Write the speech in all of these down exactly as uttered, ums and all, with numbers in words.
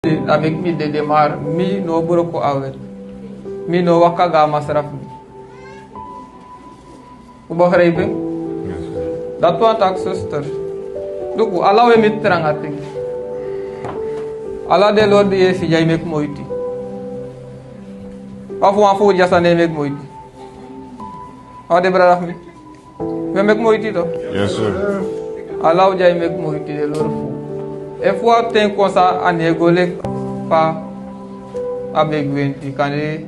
A meki mi dede, maar mi no o broko a wet. Mi no o waka go na Masra fu mi. U begrijp? Dati wani taki, zuster. Luku, ala we miti tranga ten. Ala den lori di yu e si, yu e meki moiti. Efu wan fu unu dya, san e meki moiti. A de, brada fu mi. We meki moiti tu. Yes, sir. Ala unu dya e meki moiti, den lori fu unu. Efu wan ten kon san a no e go leki fa a be gwenti, kande,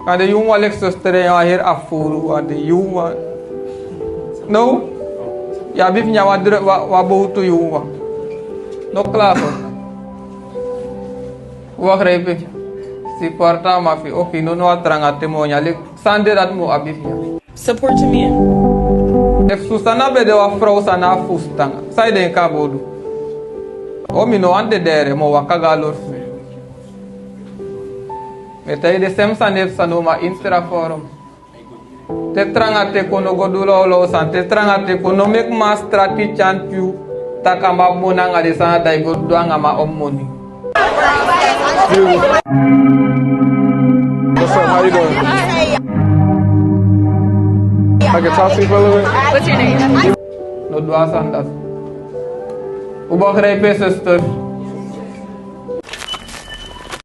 kande yu wan leki zuster, yu e heri a furu, kande yu wan. No, yu abi fu nyan wan dre-, wan, wan bowtu, yu wan. No klaar. U begrijp? Supporta, ma fu yu, oké, no, no, a tranga ten mi o nyan, leki san de dati mi o abi fu nyan. Support to me. Efu Susana ben de wan frow san na a fusutan, san yu denki a bo du? O, mi no wani dedere, mi o waka go na lori fu mi. Mi e taigi den sem sani, efu san no man intra forum. Te tranga ten kon, no go du lawlaw sani. Te tranga ten kon, no meki man strati tyanti yu taki a man abi moni anga den sani, dan yu go du anga man opo moni. What's up? How you doing? I can talk to you for a little bit? What's your name? No du a sani dati. U begrijp, zuster?